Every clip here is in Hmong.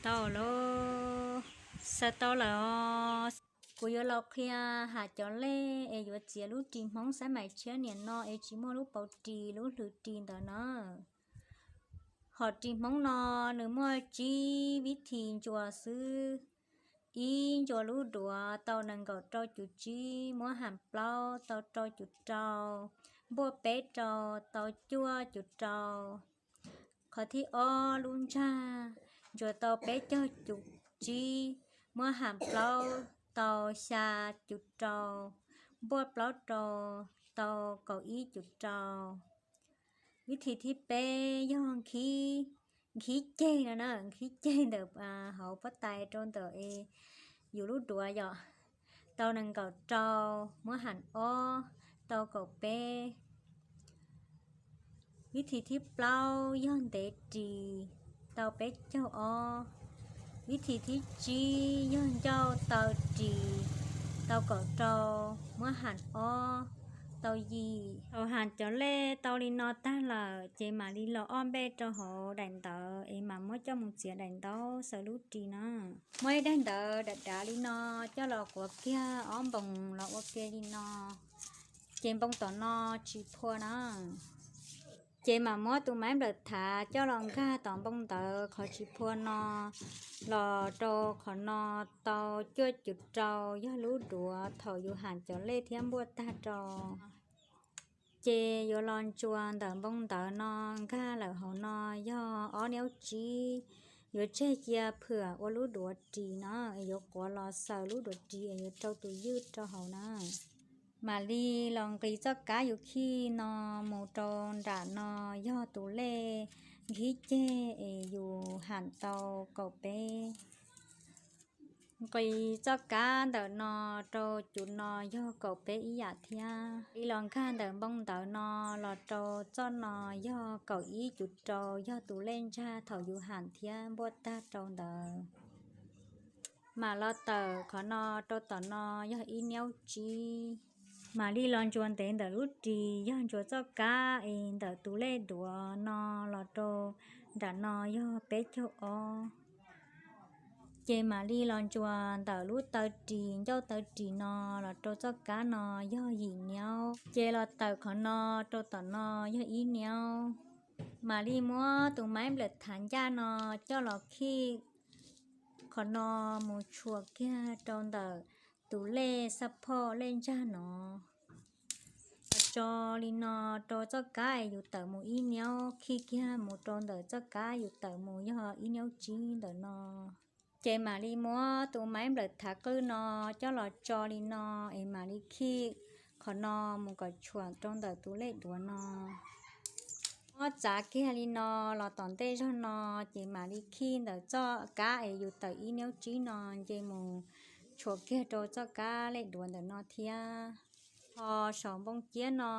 Tau lawm, xaws tau lawm os. Kuv yuav los qhia ham cov lej es yuav txiav lub ris Hmoob xab mais tshiab niam no es tsis muaj lub paus ris lub hlwv ris ntawd na. Hom ris Hmoob no nws muaj tsib vib thi ntsuas xwb. Ib, ntsuas lub duav tau nees nkaum rau cum tsib, muab ham plaub tau rau cum rau, npuaj peb rau tau cuaj cum rau. Qhov thib ob, lub ntsag ntsuas tau peb caug cum tsib, muab ham plaub tau xya cum rau, npuaj plaub rau tau kaum ib cum rau. Vib thi thib peb yog nkhib ceg no na, nkhib ceg ntawm hauv pob tais rau ntawm yus lub duav yom, tau nees nkaum rau, muab ham ob tau kaum peb. Vib thi thib plaub yog ntev ris, tau peb caug ob. Vib thi thib tsib yog ncauj taw ris, tau kaum rau, muab ham ob tau yim. Thaum ham cov lej tau li no tag lawm ces mam li los ob npej rau hauv daim ntawv es mam muab coj mus txiav daim ntaub xaws lub ris na. Muab ib daim ntawv dav dav li no coj los quav kiag ob npoos los ua ke li no, ces npoo tom no tsis phua na. Ces mam muab tus maib nplawm thav coj los nkag tom npoo ntawv qhov tsis phua no los rau qhov no tau cuaj cum rau, yog lub duav thaum yus ham cov lej thiab npuaj tag rau. Ces yuav los ntsuas ntawm npoo ntawv no nkag lawm hauv no yog ob niaub tsib, yuav tseg cia phwm ua lub duav ris no, yuav quav los xaws lub duav ris es yuav rau tus ywj rau hauv na. Mam li los nqis txoj kab yus khij no mus rau nram no yog tus lej nkhib ceg es yus ham tau kaum peb. Nqis txoj kab ntawm no rau cum no yog kaum peb ib yam thiab. Li los nkag ntawm npoo ntawv no los rau txoj no yog kaum ib cum rau, yog tus lej ntsag thaum yus ham thiab npuaj tag rau ntawd. Mam los tawm qhov no rau tom no yog ib niaub tsib. Mam li los ntsuas ntev ntawm lub ris yog ntsuas txoj kab es ntawm tus lej duav no los rau nram no yog peb caug ob. Ces mam li los ntsuas ntawm lub taw ris, ncauj taw ris no los rau txoj kab no yog yim niaub. Ces los tawm qhov no rau tom no yog ib niaub. Mam li muab tus maib nplawm thav ncaj no coj los khij qhov no mus tshuam kiag rau ntawm tus lej xab phoj lej ntsag no. Los tso li no rau txoj kab es yus tawm mus ib niaub, khij kiag mus rau ntawm txoj kab yus tawm mus yog ib niaub tsib ntawm no. Ces mam li muab tus maib nplawm thav qwj no coj los tso li no es mam li khij qhov no mus kom tshuam rau ntawm tus lej duav no. Muab txav kiag li no los tom ntej zog no, ces mam li khij ntawm txoj kab es yus tawm ib niaub tsib no nce mus tshuam kiag rau txoj kab lej duav ntawm no thiab. Ho saum npoo ciab no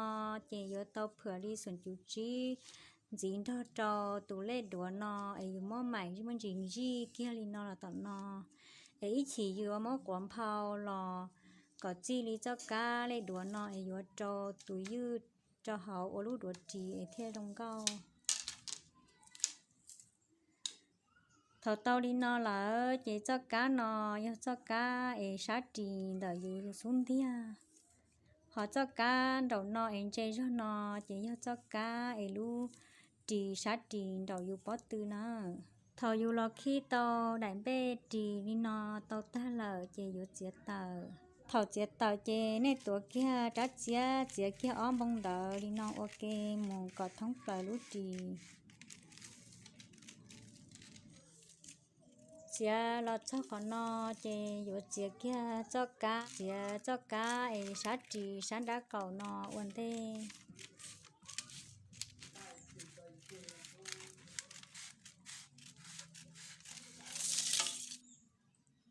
ces yuav tau phwm li xoom cuv tsib ntxiv nrog rau tus lej duav no es yus muab maim muab ntsis zij kiag li no los tom no. Es ib chim yus yuav muab quav nphau los kom txij li txoj kab lej duav no es yuav rau tus ywj rau hauv ua lub duav ris es thiaj zoo nkauj. Thaum tau li no lawm ces txoj kab no yog txoj kab es sab ris ntawm yus xub ntiag. Ho txoj kab nraum no es ntse zog no ces yog txoj kab es lub ris sab ris nraum yus pob tw na. Thaum yus los khij tau daim npej ris li no tau tag lawm ces yuav txiav tawm. Thaum txiav tawm ces nej tuav kiag rab txiab txiav kiag ob npoo ntawv li no ua ke mus kom thoob plaws lub ris. Txiav los txog qhov no ces yuav txiav kiag txoj kab, txiav txoj kab es sab ris sab nrab qaum no ua ntej.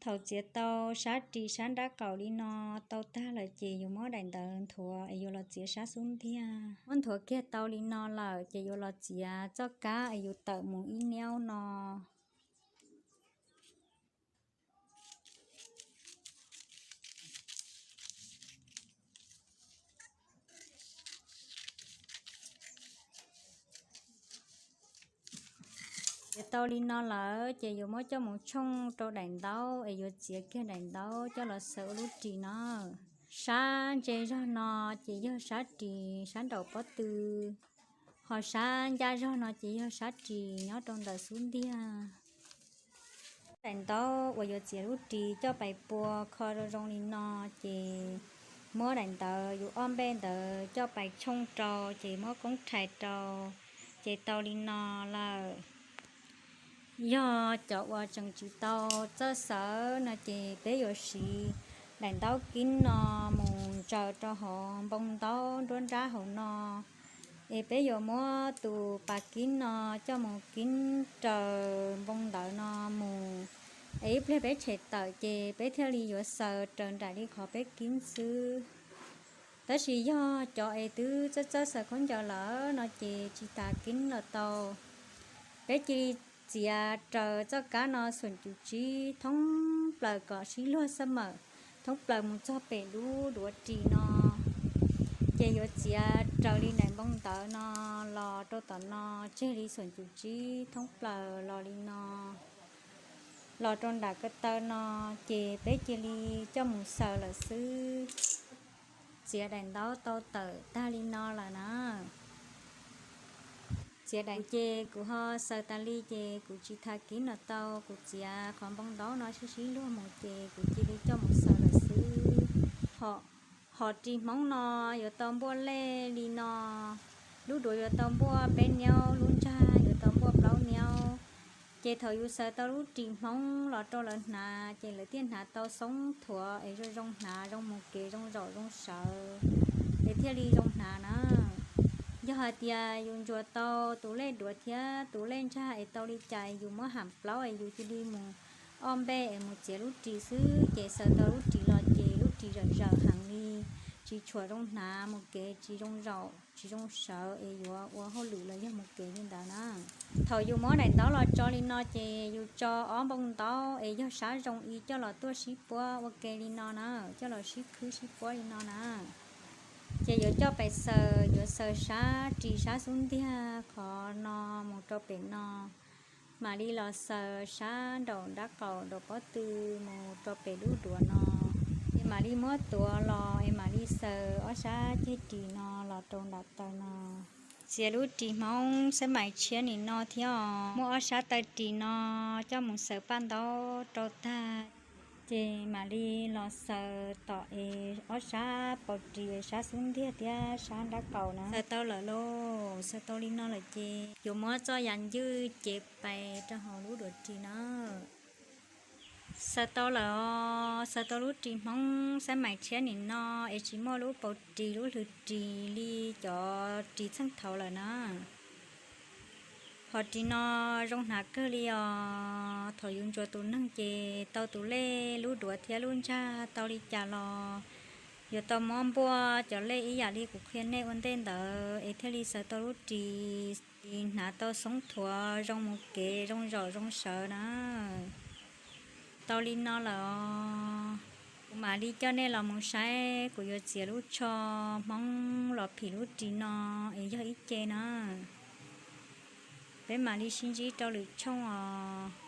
Thaum txiav tau sab ris sab nrab qaum li no tau tag lawm ces yuav muab daim ntawv nthuav es yuav los txiav sab xub ntiag. Muab nthuav kiag tau li no lawm ces yuav los txiav txoj kab es yus tawm mus ib niaub no. Txiav Tau li no lawm ces yuav muab coj mus tshooj rau daim ntaub es yuav txiav kiag daim ntaub coj los xaws ua lub ris no. Sab ntse zog no ces yog sab ris sab nraum pob tw, ho sab ncaj zog no ces yog sab ris nyob rau ntawm xub ntiag. Daim ntaub uas yuav txiav lub ris coj pais pua kho zoo zoo li no, ces muab daim ntawd yus ob npej ntawd coj pais tshooj rau, ces muab koob rhais rau, ces tau li no lawm. Yog cov uas tseem tsis tau txawj xaws no ces peb yuav siv daim ntaub kib no mus ntsaws rau hauv npoo ntaub nruab nrab hauv no, es peb yuav muab tus pas kib no coj mus kib raws npoo ntawd no mus, es ib pliag peb tshem tawm ces peb thiaj li yuav xaws raws nraim li qhov peb kib xwb. Tab sis yog cov es twb txawj txawj xaws khaub ncaws lawm no ces tsis tas kib los tau. Peb cia li txiav raws txoj kab no xum cum tsib thoob plaws kom sib luag xab mawm thoob plaws mus txog pem lub duav ris no. Ces yuav txiav raws li daim npoo ntawd no los rau tom no, tseg li xum cum tsib thoob plaws los li no, los rau nram ko taw no, ces peb cia li coj mus xaws lawm xwb. Txiav daim ntaub tau tawm tag li no lawm na. Txiav daim ces kuv ho xaws tas li ces kuv tsis tas kib los tau, kuv txiav qhov npoo ntaub no sib sib luag mus ces kuv cia li coj mus xaws lawm xwb. Hom ris Hmoob no yuav tau npuaj lej li no, lub duav yuav tau npuaj peb niaub, lub ntsag yuav tau npuaj plaub niaub. Ces thaum yus xaws tau lub ris Hmoob los rau lawv hnav ces lawv thiaj hnav tau xoob thuav es zoo zoo hnav, zoo mus kev, zoo zaum zoo sawv, es thiaj li zoo hnav na. Yog hais tias yus ntsuas tau tus lej duav thiab tus lej ntsag es tau li cas yus muab ham plaub es yus cia li mus ob npej es mus txiav lub ris xwb ces xaws tau lub ris los ces lub ris zawm zawm heev li, tsis tshua zoo hnav, mus kev tsis zoo zaum tsis zoo sawv es yuav ua hauj lwm los yog mus kev li ntawd na. Thaum yus muab daim ntaub los tso li no ces yus tso ob npoo ntaub es yog sab zoo i coj los tuaj sib puab ua ke li no na, coj los sib khwb sib puab li no na. Ces yuav coj pais xaws, yuav xaws sab ris sab xub ntiag qhov no mus rau pem no, mam li los xaws sab nraum nrab qaum nraum pob tw mus rau pem lub duav no. Ces mam li muab tuav los es mam li xaws ob sab ceg ris no los rau nram taw no. Txiav lub ris Hmoob xab mais tshiab nim no thiab os, muab ob sab taw ris no coj mus xaws paj ntaub rau tag, ces mam li los xaws tom es ob sab paus ris, sab xub ntiag thiab sab nrab qaum na. Xaws tau lawm lauj, xaws tau li no lawm ces yuav muab txoj yam ncwj cev pais rau hauv lub duav ris na. Xaws tau lawm os, xaws tau lub ris Hmoob xab mais tshiab nim no es tsis muaj lub paus ris lub hlwv ris li cov ris txheej thaud lawm na. Hom ris no zoo hnav kawg li os. Thaum yus ntsuas tus neeg ces tau tus lej lub duav thiab lub ntsag tau li cas los yuav tau muab npuaj cov lej ib yam li kuv qhia nej ua ntej ntawd es thiaj li xaws tau lub ris, hnav tau xoob thuav, zoo mus kev, zoo zaum zoo sawv na. Tau li no lawm os, kuv mam li coj nej los mus saib kuv yuav txiav lub tsho Hmoob los phim lub ris no es yog ib ce na. Peb mam li sib ntsib rau lwm tshooj os.